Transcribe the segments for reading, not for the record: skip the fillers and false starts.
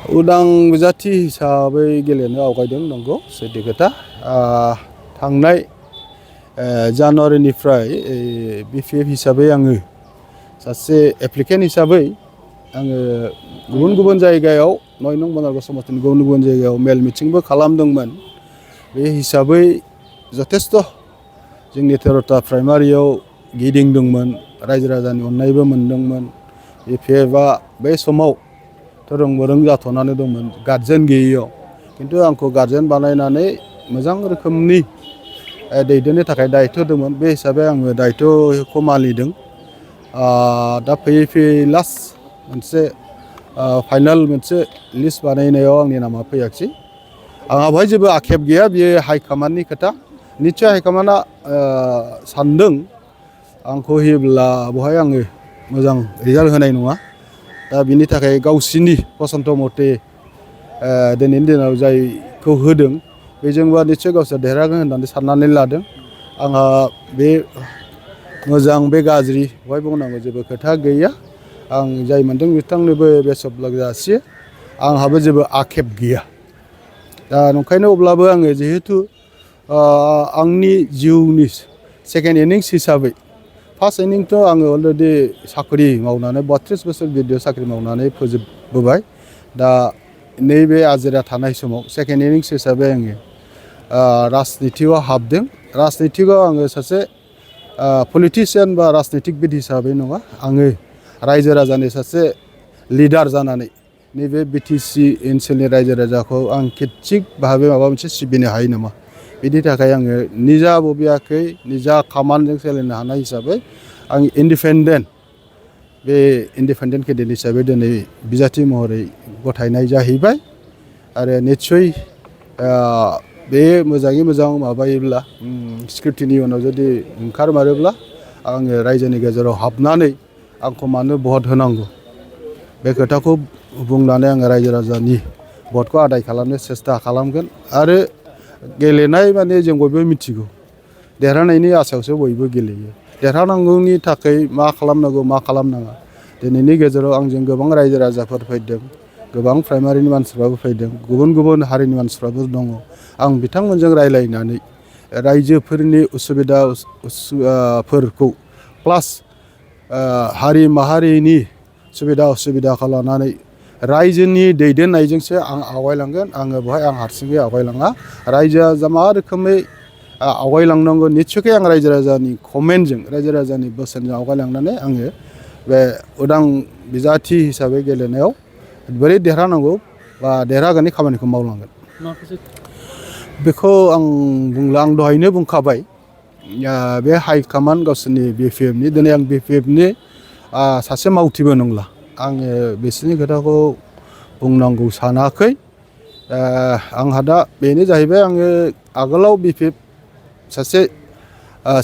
उदां बिजाथि हिसाबै गेलेनो आवगायदों नंगौ सैथो खोथा थांनाय जानुवारिनिफ्राय बिपिएफ हिसाबै आङो सासे एप्लिकेन्ट हिसाबै आङो गुबुन गुबुन जायगायाव 9 नं बनरग समस्थिनि गुबुन गुबुन जायगायाव मेल मिटिंबो खालामदोंमोन बे हिसाबै जथेस्थ जोंनि 13टा प्राइमारियाव गिदिंदोंमोन रायजो राजानि अननायबो मोनदोंमोन बिपिएफआ बे समाव रों बोरों जाथ'नानै दंमोन गार्जेन गैयैयाव किन्तु आंखौ गार्जेन बानायनानै मोजां रोखोमनि दैदेननो थाखाय दायित्व दंमोन बे हिसाबै आङो दायित्वखौ मानिदों दा फैयै फैयै लास्ट मोनसे फाइनाल मोनसे लिस्ट बानायनायाव आंनि नामा फैयाखिसै आंहा बेवहाय जेबो आक्षेप गैया बेयो हाइकमान्डनि खोथा निस्सय हाइकमान्डआ सानदों आंखौ होयोब्ला बेवहाय आङो मोजां रिजाल्ट होनाय नङा दा बिनि थाखाय गावसिनि फसन्थ मथे दिनैनि दिनाव जायखौ होदों बेजोंबा निस्सय गावसोर देरहागोन होननानै साननानै लादों आंहा बे मोजां बे गाज्रि बेवहाय बुंनांगौ जेबो खोथा गैया आं जाय मोनदों बिथांनोबो बेस्ट अफ लाक जासियो आंहाबो जेबो आक्षेप गैया दा नंखायनो अब्लाबो आङो जिहेतु आंनि जिउनि सेकेन्ड इनिंस हिसाबै फार्स्ट इनिंथ' आङो अलरेडि साख्रि मावनानै 32 बोसोर भिडिअ साख्रि मावनानै फोजोबबोबाय दा नैबे आजिरा थानाय समाव सेकेन्ड इनिंस हिसाबै आङो राजनितिआव हाबदों राजनितिआव आङो सासे पलिटिशियान बा राजनितिकबिद हिसाबै नङा आङो रायजो राजानि सासे लिडार जानानै नैबे बिटिसि ओनसोलनि रायजो राजाखौ आं खित्सिक भाबै माबा मोनसे सिबिनो हायो नामा बिनि थाखाय आङो निजा बबेयाखै निजा खामानिजों सोलिनो हानाय हिसाबै आं इन्डिपेन्डेन्ट बे इन्डिपेन्डेन्ट केन्डिडेट हिसाबै दिनै बिजाथि महरै गथायनाय जाहैबाय आरो निस्सय बे मोजाङै मोजां माबायोब्ला स्क्रुटिनि उनाव जुदि ओंखारमारोब्ला आङो रायजोनि गेजेराव हाबनानै आंखौ मानो भट होनांगौ बे खोथाखौ बुंनानै आङो रायजो राजानि भटखौ आदाय खालामनो सेस्था खालामगोन आरो गेलेनाय माने जों बयबो मिथिगौ देरहानायनि आसायावसो बयबो गेलेयो देरहानांगौनि थाखाय मा खालामनांगौ मा खालामनाङा दिनैनि गेजेराव आंजों गोबां रायजो राजाफोर फैदों गोबां प्राइमारिनि मानसिफ्राबो फैदों गुबुन गुबुन हारिनि मानसिफ्राबो दङ आं बिथांमोनजों रायज्लायनानै रायजोफोरनि उसुबिदा फोरखौ प्लास हारि माहारिनि सुबिदा उसुबिदाखौ लानानै रायजोनि दैदेननायजोंसो आं आवगायलांगोन आङो बेवहाय आं हारसिङै आवगायलाङा रायजोआ जा मा रोखोमै आवगायलांनांगौ निस्सयकै आं रायजो राजानि कमेन्टजों रायजो राजानि बोसोनजों आवगायलांनानै आङो बे उदां बिजाथि हिसाबै गेलेनायाव बोरै देरहानांगौ बा देरहागोननि खामानिखौ मावलांगोन बेखौ आं बुंला आं दहायनो बुंखाबाय बे हाइकमान्ड गावसोरनि बिपिएफनि दिनै आं बिपिएफनि सासे मावथिबो नंला आङो बिसोरनि खोथाखौ बुंनांगौ सानाखै आंहा दा बेनो जाहैबाय आङो आगोलाव बिपिएफ सासे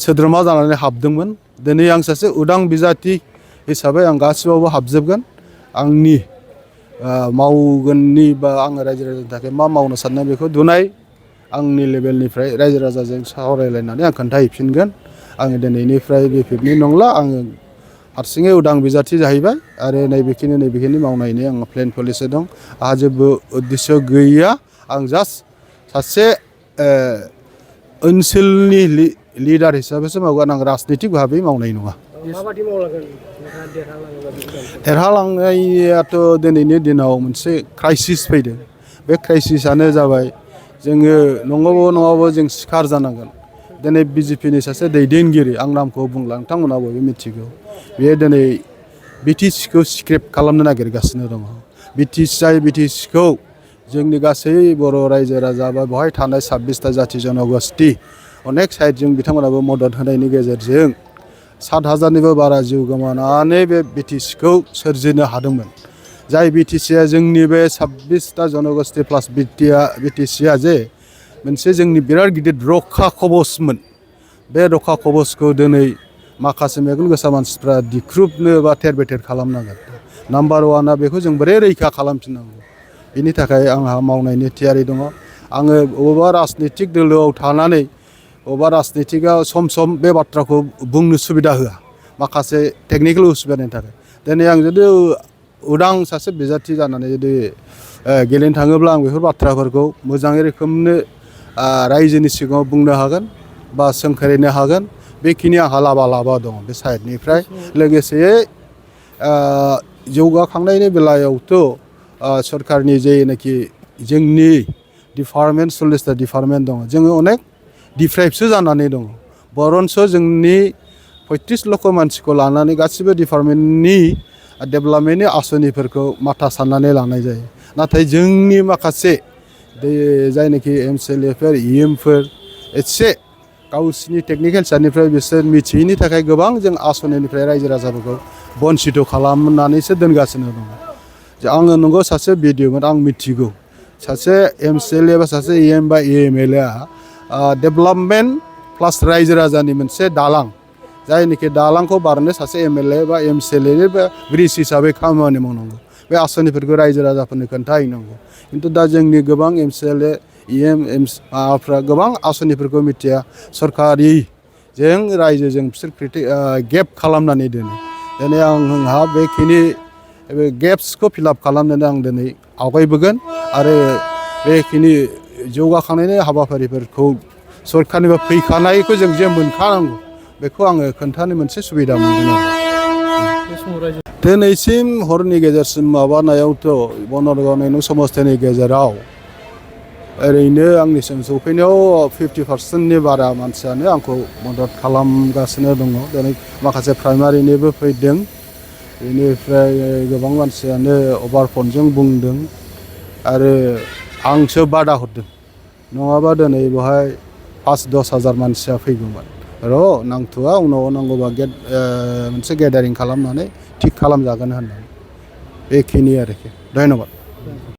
सोद्रोमा जानानै हाबदोंमोन दिनै आं सासे उदां बिजाथि हिसाबै आं गासिबावबो हाबजोबगोन आंनि मावगोननि बा आङो रायजो राजानि थाखाय मा मावनो सानदों बेखौ दुनाय आंनि लेभेलनिफ्राय रायजो राजाजों सावरायलायनानै आं खोन्थाहैफिनगोन आङो दिनैनिफ्राय बिपिएफनि नंला आङो हारसिङै उदां बिजाथि जाहैबाय आरो नैबेखिनि मावनायनि आंहा प्लेन पलिसि दं आंहा जेबो उद्देश्य गैया आं जास्ट सासे ओनसोलनि लिडार हिसाबैसो मावगोन आं राजनितिक भाबै मावनाय नङा माबादि मावलांगोन देरहालांनायाथ' दिनैनि दिनाव मोनसे क्राइसिस फैदों बे क्राइसिसआनो जाबाय जोङो नङाबो जों सिखार जानांगोन दिनै बिजेपिनि सासे दैदेनगिरि आं नामखौ बुंला नोंथांमोना बयबो मिथिगौ बेयो दिनै बिटिसिखौ स्क्रेप खालामनो नागिरगासिनो दङ बिटिसिखौ जोंनि गासै बर' रायजो राजा बा बेवहाय थानाय 26टा जाथि जनगोष्ठी अनेक साइडजों बिथांमोनाबो मदद होनायनि गेजेरजों 7,000निबो बारा जिउ गोमानानै बे बिटिसिखौ सोरजिनो हादोंमोन जाय बिटिसिया जोंनि बे 26टा जनगोष्ठी प्लास बिटिसिया जे मोनसे जोंनि बिराद गिदिर रखा कबचमोन बे रखा कबचखौ दिनै माखासे मेगन गोसा मानसिफ्रा दिख्रुबनो बा थेर बेथेर खालामनांगोन नाम्बार वानआ बेखौ जों बोरै रैखा खालामफिननांगौ बिनि थाखाय आंहा मावनायनि थियारि दङ आङो बबेबा राजनितिक दोलोआव थानानै बबेबा राजनितिकआ सम बे बाथ्राखौ बुंनो सुबिदा होआ माखासे टेकनिकेल उसुबिदानि थाखाय दिनै आं जुदि उदां सासे बिजाथि जानानै जुदि गेलेनो थाङोब्ला आं बेफोर बाथ्राफोरखौ मोजाङै रोखोमनो रायजोनि सिगाङाव बुंनो हागोन बा सोंखारिनो हागोन बेखिनि आंहा लाबा दङ बे साइडनिफ्राय लोगोसे जौगाखांनायनि बेलायावथ' सरकारनि जेनाखि जोंनि डिपार्टमेन्ट 40टा डिपार्टमेन्ट दङ जोङो अनेक डिप्राइभसो जानानै दङ बरन्स जोंनि 35 लक्ष मानसिखौ लानानै गासिबो डिपार्टमेन्टनि डेभेलपमेन्टनि आसनिफोरखौ माथा साननानै लानाय जायो नाथाय जोंनि माखासे जायनाखि एमसिएलएफोर इएमफोर एसे गावसिनि टेकनिकेल साइडनिफ्राय बिसोर मिथियैनि थाखाय गोबां जों आसनिनिफ्राय रायजो राजाफोरखौ बन्सित खालामनानैसो दोनगासिनो दङ आङो नंगौ सासे बिडिअमोन आं मिथिगौ सासे एमसिएलए बा सासे इएम बा इएमएलए डेभेलपमेन्ट प्लास रायजो राजानि मोनसे दालां जायनिखि दालांखौ बारनो सासे एमएलए बा एमसिएलए बा ब्रिज हिसाबै खामानि मावनांगौ बे आसनिफोरखौ रायजो राजाफोरनो खोन्थाहैनांगौ खिन्थु दा जोंनि गोबां एमसिएलए इएम माबाफ्रा गोबां आसनिफोरखौ मिथिया सरकारि जों रायजोजों बिसोर गेप खालामनानै दोनो दिनै आंहा बेखिनि गेप्सखौ फिलाप खालामनानै आं दिनै आवगायबोगोन आरो बेखिनि जौगाखांनायनि हाबाफारिफोरखौ सरकारनिफ्राय फैखानायखौ जों जे मोनखानांगौ बेखौ आङो खोन्थानो मोनसे सुबिदा मोनगोन आरो दिनैसिम हरनि गेजेरसिम माबानायावथ' बनरगाव नैनं समस्थिनि गेजेराव ओरैनो आंनिसिम सौफैनायाव 50%नि बारा मानसियानो आंखौ मदद खालामगासिनो दङ दिनै माखासे प्राइमारिनिबो फैदों बेनिफ्राय गोबां मानसियानो अभार फनजों बुंदों आरो आंसो बादा हरदों नङाबा दिनै बेवहाय 5-10 हाजार मानसिया फैगौमोन र' नांथ'आ उनाव नांगौबा मोनसे गेदारिं खालामनानै थिग खालामजागोन होननानै बेखिनि आरोखि धन्यबाद।